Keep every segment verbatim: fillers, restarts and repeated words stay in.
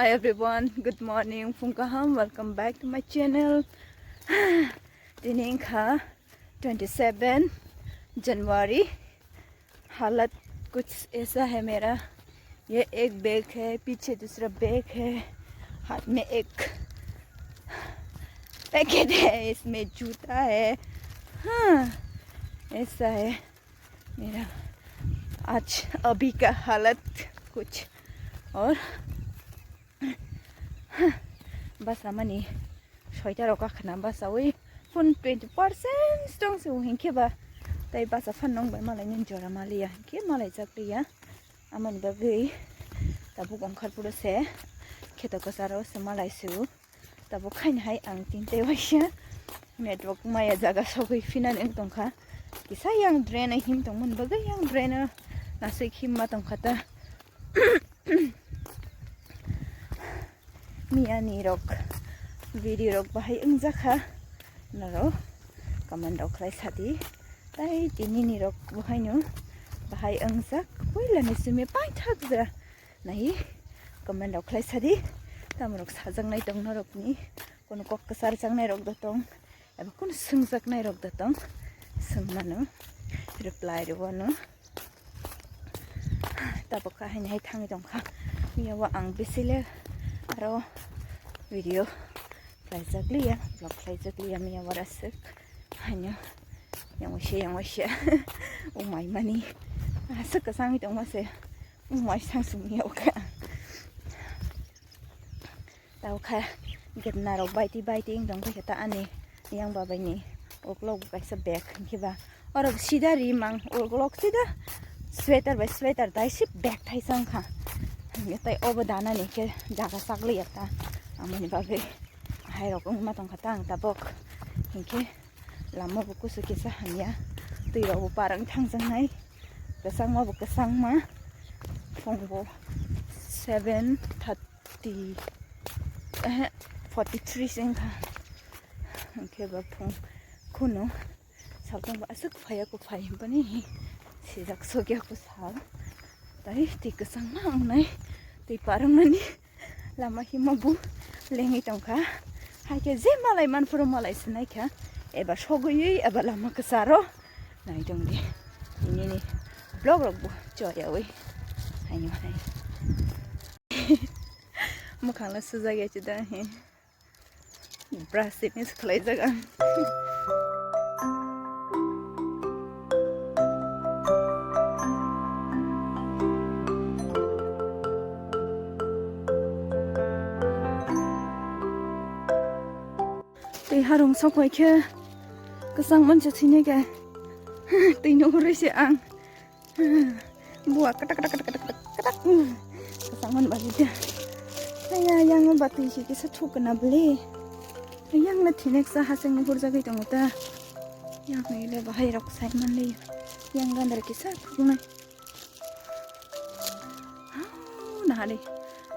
Hi everyone, good morning, phung kaham, welcome back to my channel. Tini wngkha twenty seven January. हालत कुछ ऐसा है मेरा, ये एक बैग है, पीछे दूसरा बैग है, हाथ में एक पैकेट है, इसमें जूता है। हाँ, ऐसा है मेरा आज अभी का हालत कुछ। और bus amani soita rok kakhna bus awi phone twenty percent tong se hinkhe ba tei bus a phan nong bai malai nini jora maliya hinkhe malai chakliya. Amoni bagwi tabuk ongkhar puro se kheto kwcharo se malai se o. Tabuk khaini hai ang tinte waisa network maya jaga sogwi phinani wng tongkha. Kisa yang drain a him tongmani bagwi yang drain o naswi himma tongkha ta. Miyani rok video rok bahai wngjakha norok comment rok khlai sadi. Tai tini ni rok bahaino bahai wngjak puila ni simi paithak ja. Nai comment rok khlai sadi. Tamrok sajaknai tong norokni, kono kok kwchar jaknai rok da tong, eba kono swngjaknai rok da tong, swngmano reply rwano. Tabuk kha haini hai thangwi tongkha. Miya o ang bisi le aro video khlaijak liya, vlog khlaijak liya miya o aswk haino yang waisa yang waisa umai mani aswk kwchangwi tongma se. Umai sang sung miya o kha. Tao kha gate narok baiti baiti wng tong kha ta ani yang babai ni ukulok bo kaisa bag hinkhe ba oro sida ri mang ukulok sida sweater bai sweater dai si bag thaisa wng kha. Hinkhe tai obo dana ni khe jaga chak liya ta amoni bagwi hai rok wng ma tong kha ta ang tabok hinkhe lama bo kusu kisa hamya twi rok bo parang thang jang nai kwchangma bo kwchangma phung bo seven thirty. Forty three se wngkha. Hinkhe ba phung khunu saltong ba aswk phaiya ku phai himpani sijak sokya ku sal. Tai twi kwchangma wngnai twi parwngmani lama hima bu lengwi tongkha. Haikhe je malai manphuru malai sinaikha eba sogwi eba lama kwcharo. Naitongdi nini vlog rok bo choyawi haino hai. Mwkhangla sujak ya chida he. Brush ini se khlaijak ang. Twi harung sok bai khe kwchang mansa thwinai khe twi nugurwi se ang. Buwa katak katak katak katak katak katak. Kwchang man bagi da. Aya yang ba twi se kisa thuk na bele. Yang na thinek sa haseng nuhur jagwi tongo ta. Yang ni le bahai rok sai man le. Yang gandar kisa thuk na. Nahari.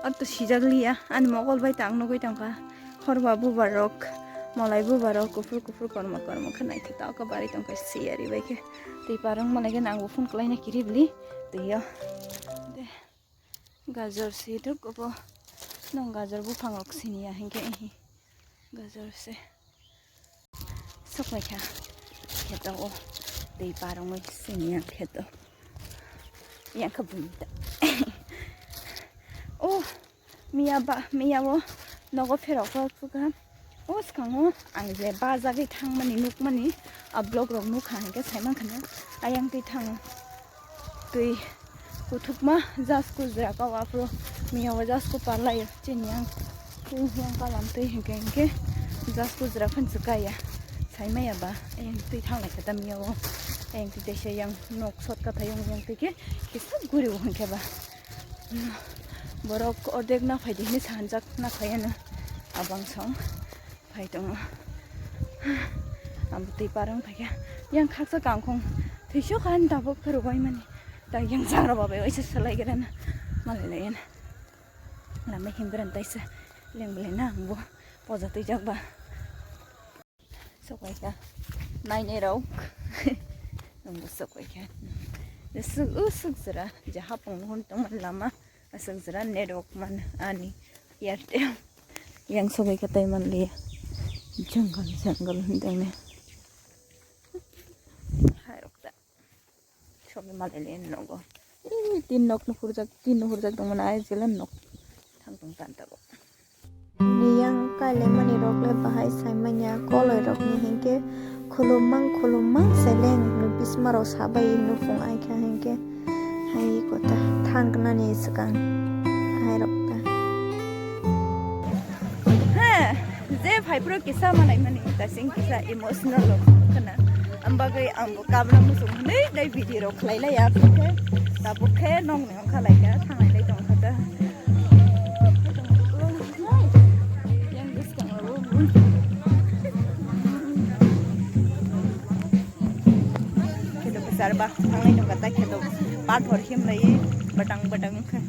Ar to sijak liya. Ani mokol bai tang nugui tongkha. Horba bubar rok. Molai bubar rok. Kufur kufur kormo kormo khe naithe ta ka bari tongkha siyari bai khe. Twi parang malai khe nang bo phone khlai na kiri bili. Twi yo. De. Gajor si duk obo. Nong gajor buphang rok siniya hinkhe ehi. Gajor se. Sokwaikha kheto o twi parongwi sini yang kheto yang khe bumita. O miya ba miya o nogo pherok kha o swkango ang je bajagwi thangmani nukmani a vlog rok nukha hinkhe saimankha na ayang twi thango. Twi kuthukma jasku jra ka aphuru miya o jasku parlaio chini yang twi yang kalam twi hinkhe hinkhe jasku jra phan chwkaya saimaya ba yang twi thanglai kha ta miya o yang twi teisa yang nok sot ka thayung yang twi khe kisa guri o hinkhe ba borok ordek na phaidi hinwi sanjak na phayano abang song. Phai tongo. Ang twi parang phaikha. Yang khaksa kangkhong. Twisok han tabuk khwrwbaimani. Ta yang jangra babai waisa swlai gana. Malai lai gana. Lama himgran taisa. Leng belai na ang bo. Poja twijak ba. Sokwaikha. Nainai rok. Ang bo sokwaikha. Usuk usuk jora. Jaha pung hun tong lama. Aswk jora network man ani Airtel. Yang sogwi khe tei manliya. Jungle, jungle hwn tongni. Hai rok ta. Sogwi manlai le nogo. Ih, tin nok nuhurjak, tin nuhurjak tongmani ai jela nok. Thang tong tan tabuk. Niyang kailaimani rok le bahai saimanya koloi rokni hinkhe khulum mang khulum mang seleng hwnwi bisma rok sabai nukung ai kha hinkhe hai kota thang nani swkang hai rok ta. He, je phai phuru kisa manai mani kasing kisa emotional rok khna. Am bagwi ang bo kabra muchung hwnwi dai video rok khlai lai ya khe. Tabuk khe nokni wngkha lai kha thanglai lai tong kha ta. Yang bwskang rok. Kheto bwsar ba thanglai tong kha ta kheto pathor himlai batang batang kha.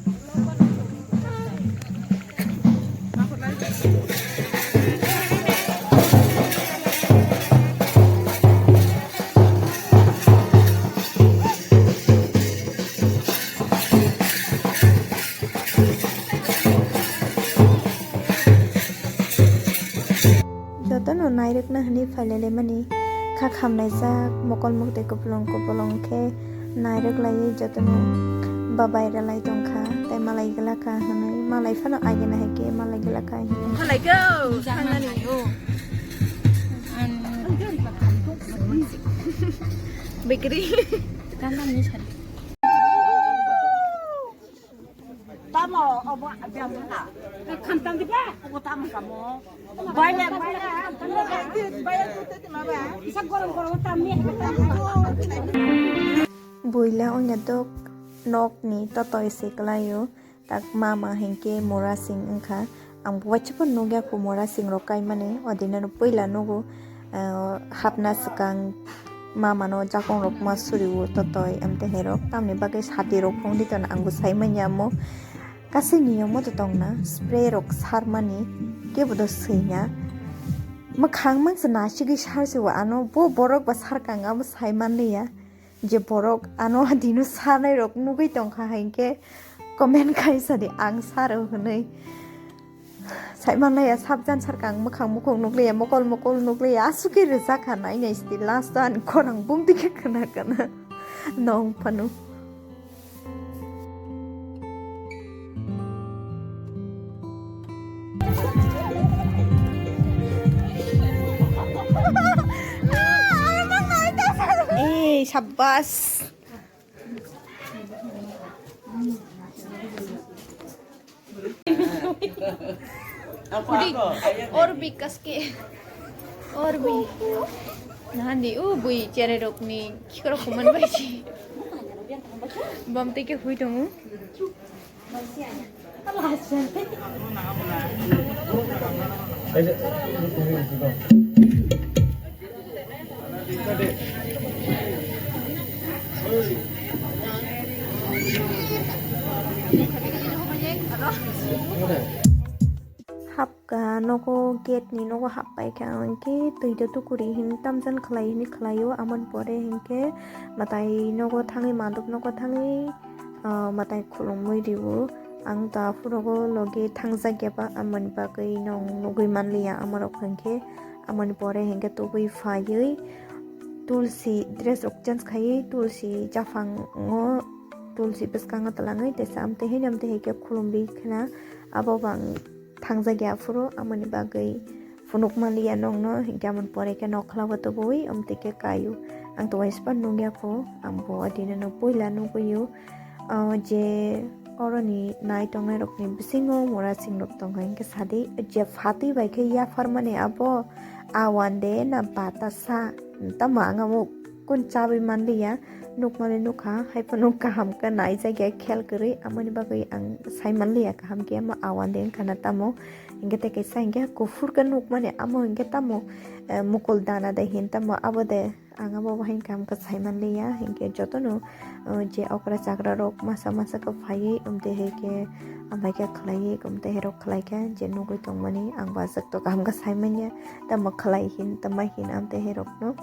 Jotono nairwkna hwnwi phailailaimani kha khamnaijak mokol muktwi kupulung kupulung khe nairwk laiwi jotono babai rwlai tongkha tei malai glakha hwnwi malai phano agina hai khe malai glakha hwnwi. Phalai go thangnani o. Bakery. Tamo obo abiang thana. Khamtang diba? Obo tamo kamo. Baile, baile. Isa gorom gorom tamni. Buila onya dok nokni totoi se kwlaio. Tak mama hinkhe mura sing wngkha. Ang bo waisa phano nukya kho mura sing rok kaimani. Odinano puila nugo, ah, hapna swkang. Mama no jakong rok ma suri o totoi amtwi hai rok tamni bagwi sati rok phung di tong ang bo sai manya mo kasing ni omo to tong na spray rok sar mani kebo do sui na mwkhang mang se nasigwi sar se o ano bo borok ba sar kang amo sai man liya je borok ano dino sarnai rok nugwi tong kha hai khe comment khai sa di ang sar o hwnwi. Saimanlaiya sabjan sarkang mwkhang mukhung nukliya mokol mokol nukliya aswk khe rijak kha nai nai sidi last o ani khorang bumtwi khe khna khna nong phano. Eh, sabbas. Udi, or bi kaske. Or bi. Nahandi, u bui chere rok ni khikoro kuman bai si. Bam te ke hui tongo. Hapka nogo gate ni nogo happai kha, hwnkhe twi da tukuri hini tamjani khlai hini khlaio, amoni pore hinkhe mwtai nogo thangwi manduk nogo thangwi, ah, mwtai khulumwi rio. Ang ta phurogo logi thangjak ya ba, amoni bagwi nong nugwi manliya amorok hinkhe. Amoni pore hinkhe tubui phaiwi tulsi dress rok change khaiwi tulsi japhango tulsi bwskango twlangwi teisa amtwi hini amtwi hai khe khulumbi khna abo bang thangjak ya aphuru amoni bagwi phunuk manliya nongno hinkhe amoni pore khe nokhla bo tubui amtwi khe kaio ang to waisa nukya kho ang bo adinano puila nugwio. O je oroni nai tongnai rokni bisingo mura sing rok tongkha hinkhe sadi je phatwi bai khe yapharmani abo awan de na batasa tamo ang amo kun chabwi manliya nukmani nukha haiphano kaham khe naijak ya khel kwrwi amoni bagwi ang sai manliya kaham khe amo awan de wngkha na tamo hinkhe tei kaisa hinkhe kuphur khe nukmani amo hinkhe tamo eh, mukul dana de hin tamo abo de. Ang abo bo hai kaham khe sai manliya, hinkhe jotono, uh, je okra chakra rok masa masa khe phaiwi, amtwi hai khe, ambai khe khlaiwi, amtwi hai rok khlai khe, je nugwi tongmani, ang bo aswk to kaham khe sai manya, tamo khlai hin, tamo hin, amtwi hai rokno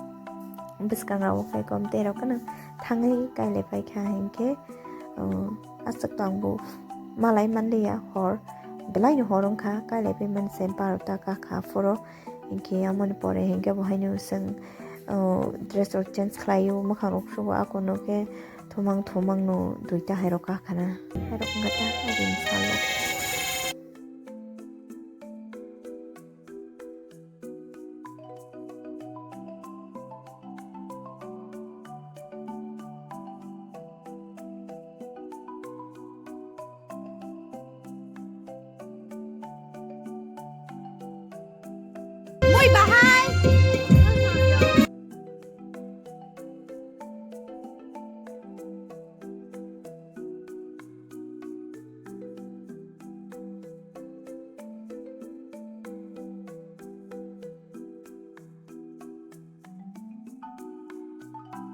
bwskang rok khai khe, amtwi hai rok kheno thangwi kailai pai kha, hinkhe, uh, aswk to ang bo malai manliya hor. belai no hor wngkha, kailai pai mani se barota kakha phoro, hinkhe amoni pore hinkhe bo haino chwng, o, dress rok change khlai o, mwkhang rok sugo, akono khe thumang thumang no duita hai rok kakha na, hai rok wngkha ta agini salo.